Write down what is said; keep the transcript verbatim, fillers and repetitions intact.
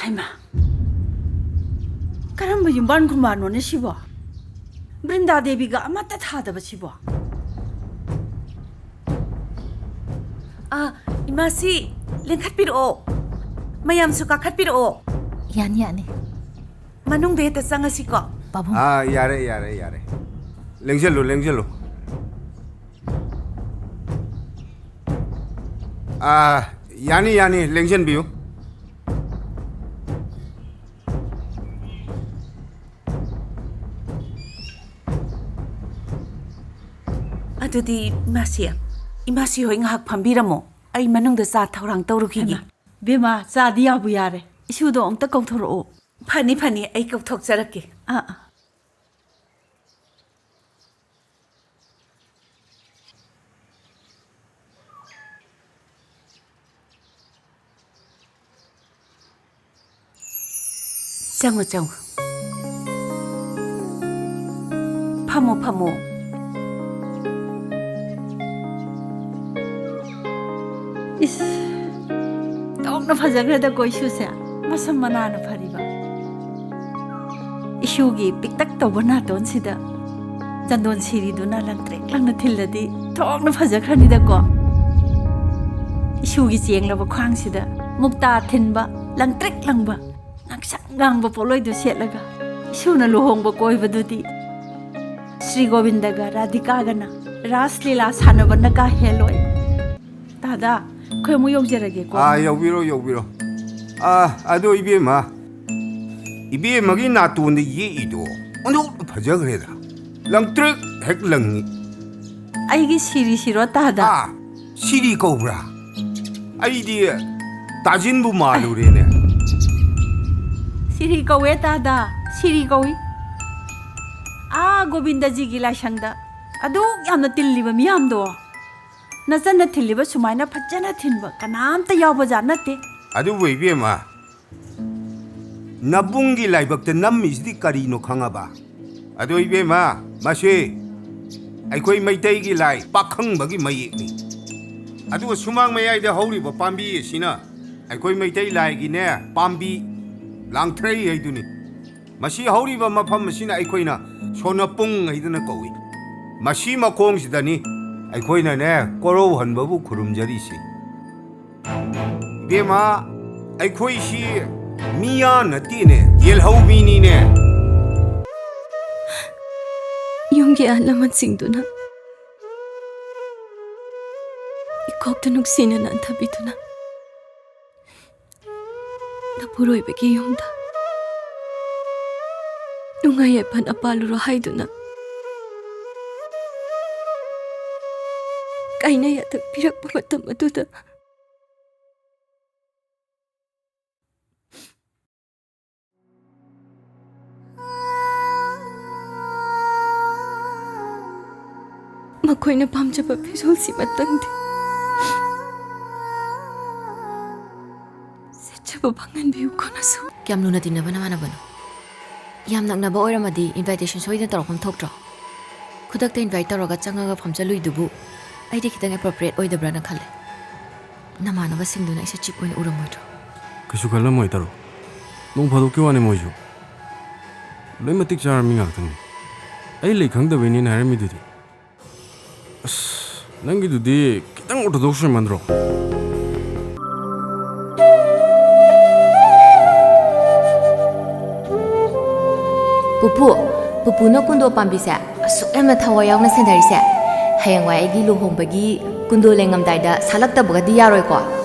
ꯍꯩꯃꯥ, ꯀꯔꯝꯕ ꯌꯨꯝꯕꯥꯟ ꯈꯨꯝꯕꯥꯟꯅꯣꯅꯦ ꯁꯤꯕꯣ? ꯕ꯭ꯔꯤꯟꯗꯥ ꯗꯦꯕꯤꯒ ꯑꯃꯠꯇ ꯊꯥꯗꯕ ꯁꯤꯕꯣ? ꯑꯥ, ꯏꯃꯥꯁꯤ ꯂꯦꯡꯈꯠꯄꯤꯔꯛꯑꯣ, ꯃꯌꯥꯝꯁꯨ ꯀꯥꯈꯠꯄꯤꯔꯛꯑꯣ꯫ ꯌꯥꯅꯤ, ꯌꯥꯅꯤ꯫ ꯃꯅꯨꯡꯗ ꯍꯦꯛꯇ ꯆꯪꯉꯁꯤꯀꯣ꯫ ꯄꯥꯕꯨꯡ꯫ ꯑꯥ, ꯌꯥꯔꯦ, ꯌꯥꯔꯦ, ꯌꯥꯔꯦ꯫ ꯂꯦꯡꯁꯤꯜꯂꯨ, ꯂꯦꯡꯁꯤꯜꯂꯨ꯫ ꯑꯥ, ꯌꯥꯅꯤ, ꯌꯥꯅꯤ, ꯂꯦꯡꯁꯤꯟꯕꯤꯌꯨ꯫ ꯑꯗꯨꯗꯤ ꯏꯃꯥꯁꯤ, ꯏꯃꯥꯁꯤ ꯍꯣꯏ ꯉꯥꯏꯍꯥꯛ ꯐꯝꯕꯤꯔꯝꯃꯣ, ꯑꯩ ꯃꯅꯨꯡꯗ ꯆꯥ ꯊꯧꯔꯥꯡ ꯇꯧꯔꯨꯈꯤꯒꯦ꯫ ꯍꯩꯃꯥ, ꯕꯦꯝꯃ, ꯆꯥꯗꯤ ꯌꯥꯕꯨ ꯌꯥꯔꯦ, ꯏꯁꯨꯗꯣ ꯑꯝꯇ ꯀꯧꯊꯣꯔꯛꯑꯣ꯫ ꯐꯅꯤ, ꯐꯅꯤ, ꯑꯩ ꯀꯧꯊꯣꯛꯆꯔꯛꯀꯦ꯫ ꯑꯥ, ꯑꯥ꯫ ꯆꯪꯉꯣ, ꯆꯪꯉꯣ꯫ ꯐꯝꯃꯣ, ꯐꯝꯃꯣ꯫ ꯏꯁ, ꯊꯣꯛꯅ ꯐꯖꯈ꯭ꯔꯦꯗꯀꯣ ꯏꯁꯨꯁꯦ꯫ ꯃꯁꯝ ꯃꯅꯥꯅ ꯐꯔꯤꯕ꯫ ꯏꯁꯨꯒꯤ ꯄꯤꯛꯇꯛ ꯇꯧꯕ ꯅꯥꯇꯣꯟꯁꯤꯗ ꯆꯟꯗꯣꯟ ꯁꯤꯔꯤꯗꯨꯅ ꯂꯪꯇ꯭ꯔꯤꯛ ꯂꯪꯅ ꯊꯤꯜꯂꯗꯤ ꯊꯣꯛꯅ ꯐꯖꯈ꯭ꯔꯅꯤꯗꯀꯣ꯫ ꯏꯁꯨꯒꯤ ꯆꯦꯡꯂꯕ ꯈ꯭ꯋꯥꯡꯁꯤꯗ ꯃꯨꯛꯇꯥ ꯊꯤꯟꯕ ꯂꯪꯇ꯭ꯔꯤꯛ ꯂꯪꯕ ꯉꯥꯡꯁꯪ ꯉꯥꯡꯕ ꯄꯣꯠꯂꯣꯏꯗꯨ ꯁꯦꯠꯂꯒ ꯏꯁꯨꯅ ꯂꯨꯍꯣꯡꯕ ꯀꯣꯏꯕꯗꯨꯗꯤ ꯁ꯭ꯔꯤ ꯒꯣꯕꯤꯟꯗꯒ ꯔꯥꯙꯤꯀꯥꯒꯅ ꯔꯥꯁ ꯂꯤꯂꯥ ꯁꯥꯟꯅꯕꯅ ꯀꯥ ꯍꯦꯜꯂꯣꯏ꯫ ꯇꯥꯗ, ꯑꯩꯈꯣꯏ ꯑꯃꯨꯛ ꯌꯧꯖꯔꯒꯦꯀꯣ꯫ ꯑꯥ, ꯌꯧꯕꯤꯔꯣ, ꯌꯧꯕꯤꯔꯣ꯫ ꯑꯥ, ꯑꯗꯣ ꯏꯕꯦꯝꯃ, ꯏꯕꯦꯝꯃꯒꯤ ꯅꯥꯇꯣꯟꯗ ꯌꯦꯛꯏꯗꯣ ꯑꯣꯟꯊꯣꯛꯅ ꯐꯖꯈ꯭ꯔꯦꯗ꯫ ꯂꯪꯇ꯭ꯔꯤꯛ ꯍꯦꯛ ꯂꯪꯉꯤ꯫ ꯑꯩꯒꯤ ꯁꯤꯔꯤꯁꯤꯔꯣ ꯇꯥꯗ? ꯑꯥ, ꯁꯤꯔꯤ ꯀꯧꯕ꯭ꯔꯥ? ꯑꯩꯗꯤ ꯇꯥꯖꯤꯟꯕꯨ ꯃꯥꯜꯂꯨꯔꯦꯅꯦ꯫ ꯁꯤꯔꯤ ꯀꯧꯋꯦ ꯇꯥꯗ, ꯁꯤꯔꯤ ꯀꯧꯏ꯫ ꯑꯥ, ꯒꯣꯕꯤꯟꯗꯖꯤꯒꯤ ꯂꯥꯏꯁꯪꯗ ꯑꯗꯨꯛ ꯌꯥꯝꯅ ꯇꯤꯜꯂꯤꯕ ꯃꯤꯌꯥꯝꯗꯣ, ꯅꯆꯟꯅ ꯊꯤꯜꯂꯤꯕ ꯁꯨꯃꯥꯏꯅ ꯐꯖꯅ ꯊꯤꯟꯕ ꯀꯅꯥꯝꯇ ꯌꯥꯎꯕꯖꯥꯠ ꯅꯠꯇꯦ꯫ ꯑꯗꯨꯕꯨ ꯏꯕꯦꯝꯃ, ꯅꯕꯨꯡꯒꯤ ꯂꯥꯏꯕꯛꯇ ꯅꯝꯃꯤꯁꯤꯗꯤ ꯀꯔꯤꯅꯣ ꯈꯪꯉꯕ? ꯑꯗꯣ ꯏꯕꯦꯝꯃ, ꯃꯁꯤ ꯑꯩꯈꯣꯏ ꯃꯩꯇꯩꯒꯤ ꯂꯥꯏ ꯄꯥꯈꯪꯕꯒꯤ ꯃꯌꯦꯛꯅꯤ꯫ ꯑꯗꯨꯒ ꯁꯨꯃꯥꯡ ꯃꯌꯥꯏꯗ ꯍꯧꯔꯤꯕ ꯄꯥꯝꯕꯤ ꯑꯁꯤꯅ ꯑꯩꯈꯣꯏ ꯃꯩꯇꯩ ꯂꯥꯏꯒꯤꯅꯦ, ꯄꯥꯝꯕꯤ ꯂꯥꯡꯊ꯭ꯔꯩ ꯍꯥꯏꯗꯨꯅꯤ꯫ ꯃꯁꯤ ꯍꯧꯔꯤꯕ ꯃꯐꯝ ꯑꯁꯤꯅ ꯑꯩꯈꯣꯏꯅ ꯁꯣꯅꯄꯨꯡ ꯍꯥꯏꯗꯅ ꯀꯧꯏ꯫ ꯃꯁꯤ ꯃꯈꯣꯡꯁꯤꯗꯅꯤ ꯑꯩꯈꯣꯏꯅꯅꯦ ꯀꯣꯔꯧꯍꯟꯕꯕꯨ ꯈꯨꯔꯨꯝꯖꯔꯤꯁꯤ꯫ ꯏꯕꯦꯝꯃ, ꯑꯩꯈꯣꯏꯁꯤ ꯃꯤꯌꯥ ꯅꯠꯇꯦꯅꯦ, ꯌꯦꯜꯍꯧꯃꯤꯅꯤꯅꯦ꯫ ꯌꯨꯝꯒꯤ ꯑꯍꯜ ꯂꯃꯟꯁꯤꯡꯗꯨꯅ ꯏꯀꯣꯛꯇ ꯅꯨꯡꯁꯤꯅ ꯅꯥꯟꯊꯕꯤꯗꯨꯅ ꯅꯄꯨꯔꯣꯏꯕꯒꯤ ꯌꯨꯝꯗ ꯅꯨꯡꯉꯥꯏ ꯌꯥꯏꯐꯅ ꯄꯥꯜꯂꯨꯔꯣ ꯍꯥꯏꯗꯨꯅ ꯀꯥꯏꯅ ꯌꯥꯊꯪ ꯄꯤꯔꯛꯄ ꯃꯇꯝ ꯑꯗꯨꯗ ꯃꯈꯣꯏꯅ ꯄꯥꯝꯖꯕ ꯐꯤꯖꯣꯜꯁꯤꯃꯇꯪꯗꯤ ꯁꯦꯠꯆꯕ ꯐꯪꯍꯟꯕꯤꯌꯨ ꯀꯣꯟꯅꯁꯨ꯫ ꯀꯌꯥꯝ ꯂꯨꯅ ꯇꯤꯟꯅꯕ ꯅꯃꯥꯟꯅꯕꯅꯣ? ꯌꯥꯝ ꯅꯛꯅꯕ ꯑꯣꯏꯔꯝꯃꯗꯤ invitation ꯁꯣꯏꯗꯅ ꯇꯧꯔꯛꯐꯝ ꯊꯣꯛꯇ꯭ꯔꯣ? ꯈꯨꯗꯛꯇ invite ꯇꯧꯔꯒ ꯆꯪꯉꯒ ꯐꯝꯖꯜꯂꯨꯏꯗꯨꯕꯨ ꯑꯩꯗꯤ ꯈꯤꯇꯪ appropriate ꯑꯣꯏꯗꯕ꯭ꯔꯥꯅ ꯈꯜꯂꯦ꯫ ꯅꯃꯥꯟꯅꯕꯁꯤꯡꯗꯨꯅ ꯑꯩꯁꯦ cheap ꯑꯣꯏꯅ ꯎꯔꯝꯃꯣꯏꯗ꯭ꯔꯣ? ꯀꯩꯁꯨ ꯈꯜꯂꯝꯃꯣꯏ ꯇꯔꯣ꯫ ꯅꯣꯡ ꯐꯥꯗꯣꯛꯀꯤ ꯋꯥꯅꯤ ꯃꯣꯏꯁꯨ꯫ ꯂꯣꯏ ꯃꯇꯤꯛ ꯆꯥꯔ ꯃꯤ ꯉꯥꯛꯇꯅꯤ꯫ ꯑꯩ ꯂꯩ ꯈꯪꯗꯕꯩꯅꯦꯅ ꯍꯥꯏꯔꯝꯃꯤꯗꯨꯗꯤ꯫ ꯑꯁ, ꯅꯪꯒꯤꯗꯨꯗꯤ ꯈꯤꯇꯪ orthodox ꯑꯣꯏꯃꯟꯗ꯭ꯔꯣ? ꯄꯨꯄꯨ, ꯄꯨꯄꯨꯅ ꯀꯨꯟꯗꯣ ꯄꯥꯝꯕꯤꯁꯦ ꯑꯁꯨꯛ ꯌꯥꯝꯅ ꯊꯋꯥꯏ ꯌꯥꯎꯅ ꯁꯦꯟꯅꯔꯤꯁꯦ, ꯍꯌꯦꯡꯋꯥꯏ ꯑꯩꯒꯤ ꯂꯨꯍꯣꯡꯕꯒꯤ ꯀꯨꯟꯗꯣ ꯂꯦꯡꯉꯝꯗꯥꯏꯗ ꯁꯥꯠꯂꯛꯇꯕꯒꯗꯤ ꯌꯥꯔꯣꯏꯀꯣ?